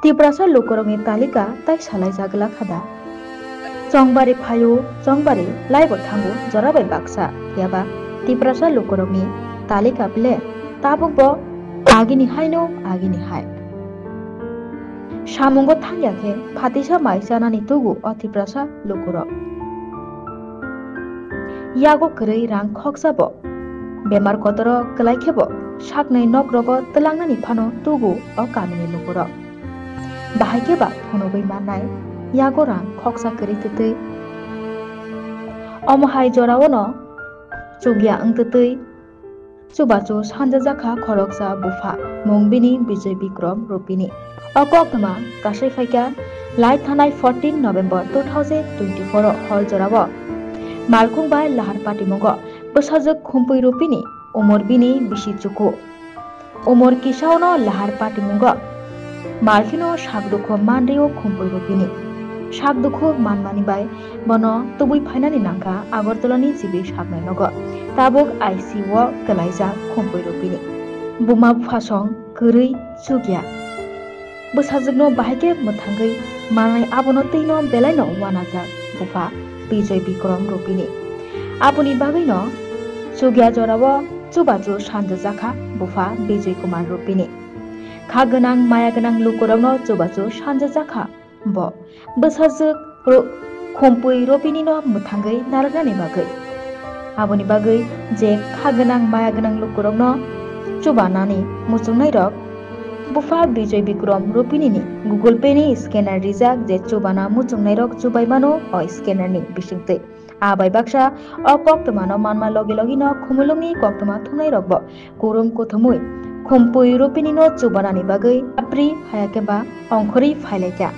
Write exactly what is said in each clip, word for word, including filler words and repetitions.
Tiprasa lukurokni talika tai salaijak glak kha da? Chongbari phaio, chongbari laibo thango jora bai baksa, phiyaba Tiprasa lukurokni talika ble tabukbo agini haino agini hai. Samungo thangya khe phatisa mai chanani tugu o Tiprasa lukurok. Yago kwrwi rang khoksa bo. Bemar kotoro kwlai khe bo saknai nokrogo twlangnani phano tugu o kamini lukurok. Bahai khe ba phunugwi mannai yago rang khoksa kwrwi twtwi. Omo hai jorao no chukya wng twtwi chubachu sanjajakha khoroksa bupha, mung bini Bijoy Bikrom Rupini. O koktwma kasai phaikha lai thanai fourteen November two thousand twenty-four o hor jorao. Malkhung bai lahar patimungo bwsajwk Khumpui Rupini, umor bini bisi chuku. Umor kisaono lahar patimungo malkhino sak dukhu manrio Khumpui Rupini. Sak dukhu manmani bai bono tubui phainani nangkha Agartala ni G B saknai nogo. Tabuk I C U o kwlaijak Khumpui Rupini. Buma bupha song kwrwi chukya. Bwsajwkno bahai khe mwthangwi manai abono twino belaino uanajak bupha Bijoy Bikrom Rupini. Aboni bagwino chukya jorao chubachu sanjajakha bupha Bijoy Kumar Rupini. Kha gwnang maya gwnang lukurokno chubachu sanjajakha bo bwsajwk ro-, Khumpui Rupinino mwthangwi narwknani bagwi. Aboni bagwi je kha gwnang maya gwnang lukurokno chubanani muchungnairok bupha Bijoy Bikrom Rupinini Google Pay ni scanner rijak, je chubana muchungnairok chubai mano o scanner ni bisingtwi. A bai baksa o koktwmano manma logi logino Khumulwngni koktwma thumnairokbo kurum kuthumwi Khumpui Rupinino chubanani bagwi apri hayakhe ba ongkhorwi phailaikha.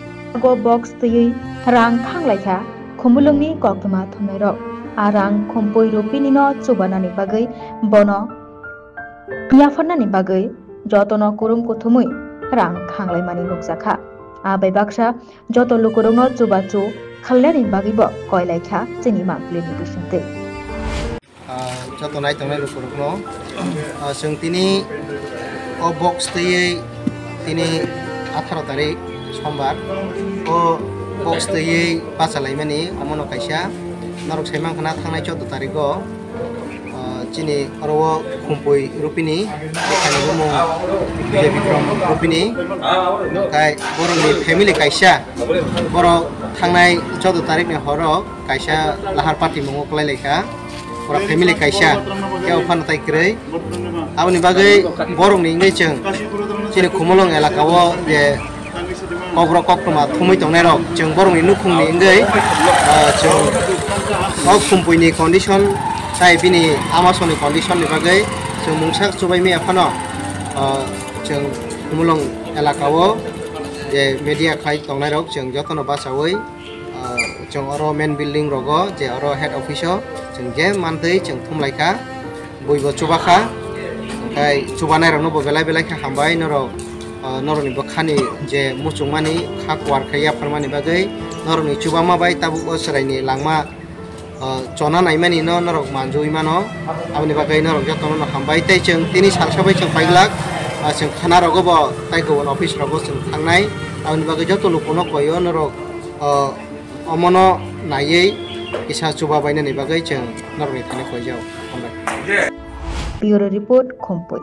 Go box twiwi rang khanglaikha Khumulwngni koktwma thumnairok. A rang Khumpui Rupinino chubanani bagwi bono yapharnani bagwi jotono kurum kuthumwi rang khanglaimani nukjakha. A bai baksa joto lukurokno chubachu khallainani bagwibo koilaikha chini mangpilini bisingtwi. Ah, joto naitongnai lukurokno, ah, chwng tini o box twiwi tini atharo tarik sombar o box twiwi bachalaimani omono kaisa norok saimankha na thangnai choudo tarigo. Ah, chini oro o Khumpui Rupini, bwkhani bumung Bijoy Bikrom Rupini, tai borokni family kaisa, borok thangnai choudo tarikni horo kaisa lahar patimungo kwlai laikha, pura family kaisa, tei o phano tai kwrwi. Aboni bagwi borokni wngwi chwng chini Khumulwng elaka o je kokrok koktwma thumwi tongnairok, chwng borokni nukhungni wngwi, ah, chwng o Khumpuini condition, tai bini amasoni condition ni bagwi chwng mungsa chubaimaya phano, ah, chwng Khumulwng elaka o je media khai tongnairok chwng jotono bachaui, ah, chwng oro main building rogo je oro head office o chwng je mantwi chwng thumlaikha. Buibo chubakha, hwnkhe chubanairokno bo belai belai khe hambai norok, ah, norokni bwkhani je muchungmani kha kuar khe yapharmani bagwi norokni chubama bai tabuk o chwraini langma, ah, chona naimani no norok manjui mano, aboni bagwi norok jotono no hambai tei chwng tini salsa bai chwng paiglak, ah, chwng khana rogo bo tai kubun office rogo chwng thangnai, aboni bagwi joto lukuno koio norok, ah, omono naiwi kisa chuba bainani bagwi chwng norokni thani koijao. Hambai. Bureau Report, Khumpui.